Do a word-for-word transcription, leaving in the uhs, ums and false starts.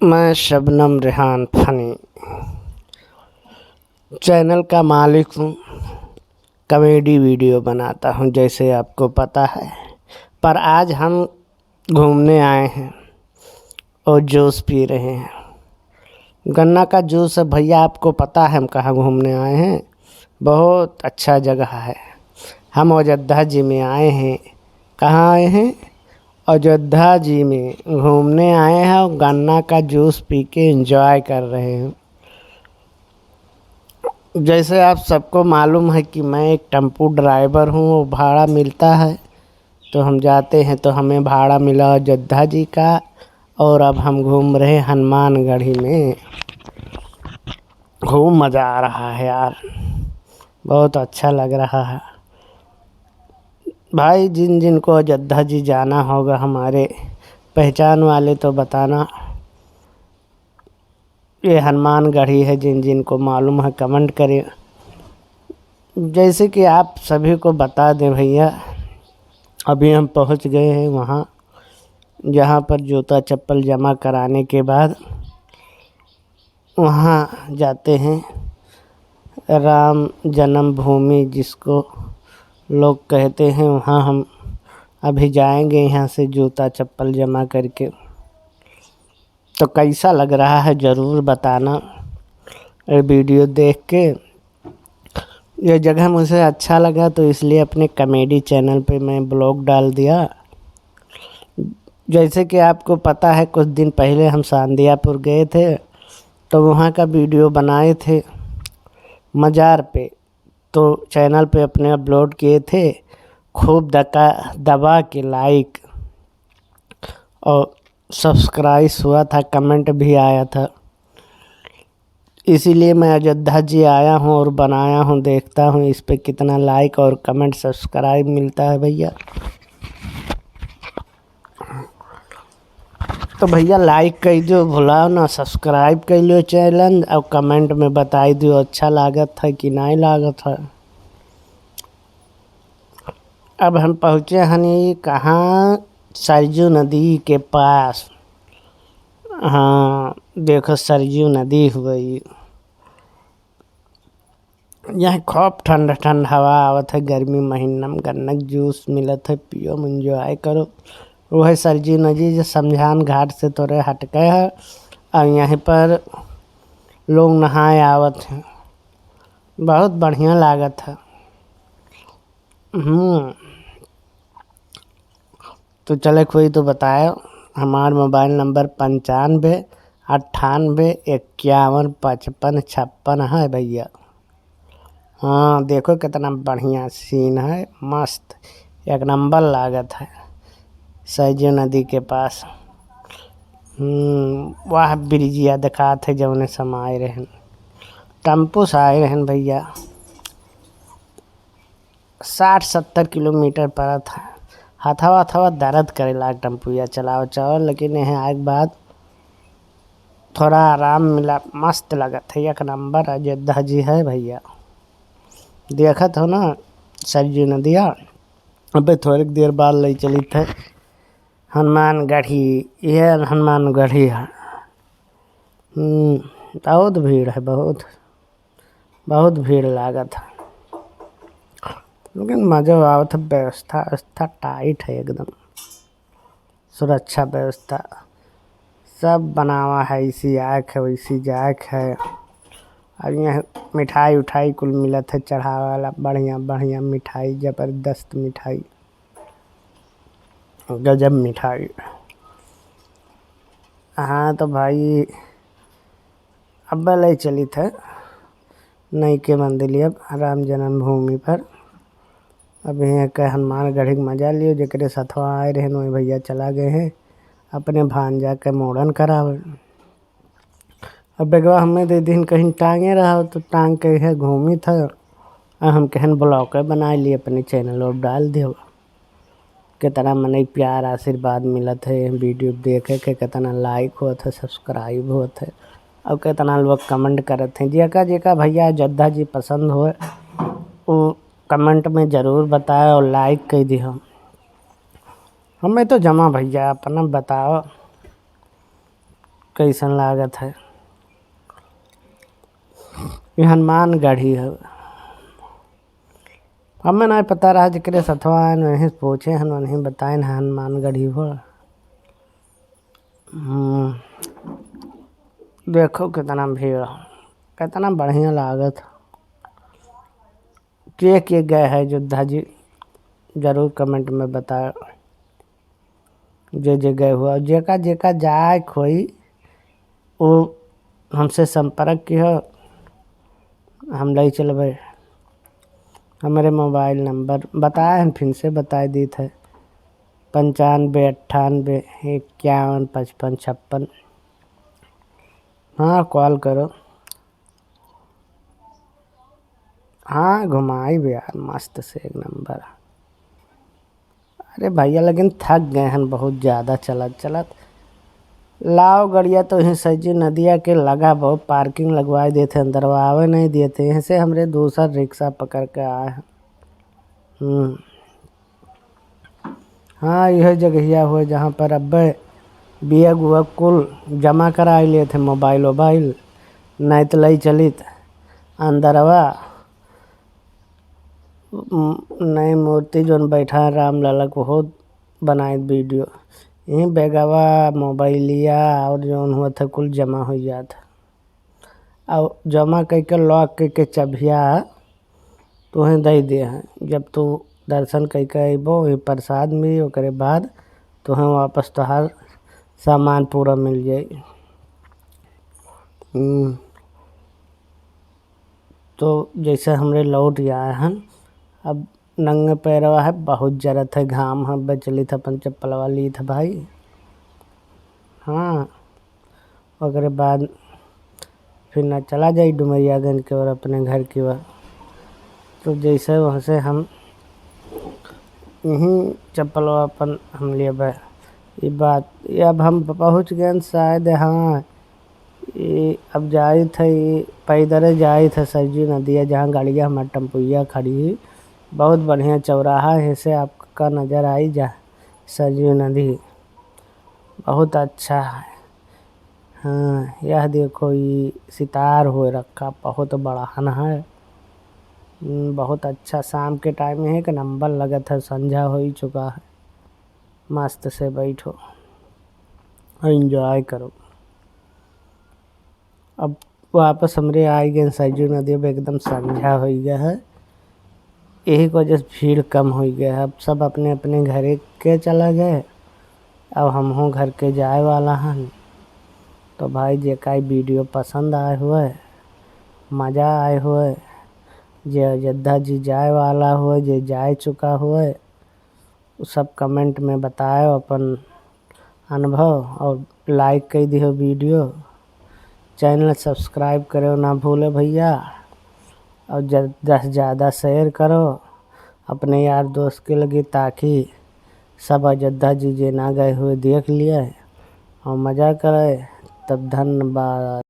मैं शबनम रेहान फनी चैनल का मालिक हूँ, कॉमेडी वीडियो बनाता हूँ, जैसे आपको पता है। पर आज हम घूमने आए हैं और जूस पी रहे हैं। गन्ना का जूस है भैया, आपको पता है हम कहाँ घूमने आए हैं। बहुत अच्छा जगह है। हम अयोध्या जी में आए हैं। कहाँ आए हैं? अयोध्या जी में घूमने आए हैं और गन्ना का जूस पी के एंजॉय कर रहे हैं। जैसे आप सबको मालूम है कि मैं एक टेम्पू ड्राइवर हूँ, वो भाड़ा मिलता है, तो हम जाते हैं तो हमें भाड़ा मिला अयोध्या जी का। और अब हम घूम रहे हनुमानगढ़ी में। खूब मज़ा आ रहा है यार, बहुत अच्छा लग रहा है। भाई, जिन जिनको अयोध्या जी जाना होगा, हमारे पहचान वाले, तो बताना। ये हनुमानगढ़ी है, जिन जिनको मालूम है कमेंट करें। जैसे कि आप सभी को बता दें भैया, अभी हम पहुंच गए हैं वहाँ, जहाँ पर जूता चप्पल जमा कराने के बाद वहाँ जाते हैं राम जन्मभूमि, जिसको लोग कहते हैं, वहाँ हम अभी जाएंगे यहाँ से जूता चप्पल जमा करके। तो कैसा लग रहा है, ज़रूर बताना ये वीडियो देख के। ये जगह मुझे अच्छा लगा, तो इसलिए अपने कॉमेडी चैनल पे मैं ब्लॉग डाल दिया। जैसे कि आपको पता है, कुछ दिन पहले हम सांदियापुर गए थे, तो वहाँ का वीडियो बनाए थे मज़ार पे, तो चैनल पे अपने अपलोड किए थे। खूब दका दबा के लाइक और सब्सक्राइब हुआ था, कमेंट भी आया था। इसीलिए मैं अयोध्या जी आया हूँ और बनाया हूँ, देखता हूँ इस पे कितना लाइक और कमेंट, सब्सक्राइब मिलता है भैया। तो भैया, लाइक कर दो, भुलाओ ना, सब्सक्राइब कर लो चैनल और कमेंट में बताई दो अच्छा लागत है कि नहीं लागत है। अब हम पहुँचे हनी कहाँ, सरजू नदी के पास। हाँ, देखो, सरजू नदी हुई। यहाँ खूब ठंड ठंड हवा आवत है, गर्मी महीना में गन्ना के जूस मिलत है, पियो, एंजॉय करो। वह सरजू नदी जो शमशान घाट से थोड़े हटके है, और यहाँ पर लोग नहाए आवत हैं, बहुत बढ़िया लागत है। हम्म। तो चले कोई तो बताए, हमार मोबाइल नंबर पंचानबे अट्ठानबे इक्यावन पचपन छप्पन है भैया। हाँ, देखो कितना बढ़िया सीन है, मस्त, एक नंबर लागत है सरजू नदी के पास। हम्म, वह ब्रिजिया देखात है जौने से हम आए रहन, टेम्पू से आए रहन भैया। साठ सत्तर किलोमीटर पड़त है। हथवा हथवा दर्द करे लाग टेम्पुया चलाओ चाहो, लेकिन यहाँ आए के बाद थोड़ा आराम मिला, मस्त लगत है, एक नंबर अयोध्या जी है भैया। देखत हो ना सरजू नदिया, अबे थोड़ी देर बाद ले चलित है हनुमानगढ़ी, ये हनुमानगढ़ी है। हम्म, बहुत भीड़ है, बहुत, बहुत भीड़ लागत है, लेकिन मजा आवत है। व्यवस्था, व्यवस्था टाइट है एकदम, सुरक्षा व्यवस्था सब बनावा है, ऐसी आँख है, वैसी जाँख है। अब यहाँ मिठाई उठाई कुल मिलत है चढ़ावे वाला, बढ़िया बढ़िया मिठाई, जबरदस्त मिठाई, गजब मिठाई। हाँ तो भाई, अब ले चलित है नई के मंदिर अब राम जन्मभूमि पर। अब यहाँ के हनुमानगढ़ी के मजा लियो, जेकरे सथवा आए रहे वही भैया चला गए हैं अपने भांजा के मोड़न करावे। अब बेगवा हमें दे दिन कहीं टांगे रहा तो टांग के है घूमी था, और हम कहन ब्लॉग बना लिए अपने चैनल और डाल दियो। कितना मनई प्यार आशीर्वाद मिलत है, वीडियो देखे के कितना लाइक होत है, सब्सक्राइब होत है, और कितना लोग कमेंट करत हैं। जेका जेका भैया अयोध्या जी पसंद होए, वो कमेंट में ज़रूर बताए और लाइक कर दियो। हमें तो जमा भैया अपना बताओ, कैसन लागत है। ये हनुमानगढ़ी है। हमें नाहीं पता रहा, जेकरे सथवा आएन, वहीं से पूछे हन, वहीं बताएन, हनुमानगढ़ी हो। हम्म, देखो कितना भीड़, कितना बढ़िया लागत। के के गए है अयोध्या जी, जरूर comment में बताओ। जे जे गए हुआ, जेका जेका जाए खोई, वो हमसे संपर्क किहो, हम लई चलबे। हमरे mobile number बताए हन, फिर से बताए दीत है, पंचानबे अट्ठानबे इक्यावन पचपन छप्पन। हाँ, call करो। हाँ, घुमाइब यार, मस्त से एक number। अरे भैया, लेकिन थक गए हन बहुत ज्यादा चलत चलत। लाओ गड़िया तो ही सरजू नदिया के लगा बहुत parking लगवाए देते, अंदरवा आवे नहीं देते, यहीं से हमरे दूसर रिक्शा पकड़ के आए हैं। हम्म। हाँ, यह जगहिया हुए जहाँ पर अब्बे bag उग कुल जमा कराई लेत है, mobile वोबाइल, नहीं तो लई चलित अंदरवा। म-, नए मूर्ति जोन बैठा है रामलला को, हो बनाए video। यहीं बैगवा, मोबाइलिया और जोन हुआ था कुल जमा हो जात है। और जमा कइके lock कइके चबिया तुहें दे दे हैं। जब तू दर्शन कइके अइबो, ये प्रसाद मिली, ओकरे बाद तुहें वापस तोहार सामान पूरा मिल जाई। हम्म। तो जैसे हमरे लौट आए हन, अब नंगे पैरवा है, बहुत जरत है, घाम है, बचलित अपन चप्पलवा लीत है भाई। हाँ, ओकरे बाद फिर ना चला जाई डुमरियागंज के ओर अपने घर की ओर। तो जैसे वहाँ से हम यहीं चप्पलवा अपन हम लेबे। ई बात, ये अब हम पहुँच गए शायद, हाँ, ई अब जाइत है, ई पैदरे जाइत है सरजू नदिया, जहाँ गाड़िया हमार टेम्पुइया खड़ी है। बहुत बढ़िया चौराहा है, से आपका नजर आई जा सरजू नदी। बहुत अच्छा है। हाँ, यह देखो, ई सितार हुए रखा, बहुत बड़हन है। हम्म, बहुत अच्छा, शाम के time में एक number लगत है, संझा हो ही चुका है। मस्त से बैठो, enjoy करो। अब वापस हमरे आइ गए सरजू नदी, अब एकदम संझा होइ गया है, यही की वजह से भीड़ कम होइ गया है। अब सब अपने अपने घरे के चला गए, अब हमहूँ घर के जाए वाला हन। तो भाई, जेका ई video पसंद आए हुए, मजा आए हुए, जे अयोध्या जी जाए वाला हुए, जे जाए चुका हुए, उ सब comment में बतायो अपन अनुभव और like कइ दिहो video। Channel subscribe करो ना भूले भैया, और ज्यादा से ज्यादा share करो अपने यार दोस्त के लगे, ताकि सब अयोध्या जी जे ना गए हुए देख लिए और मजा करे। तब धन्यवाद।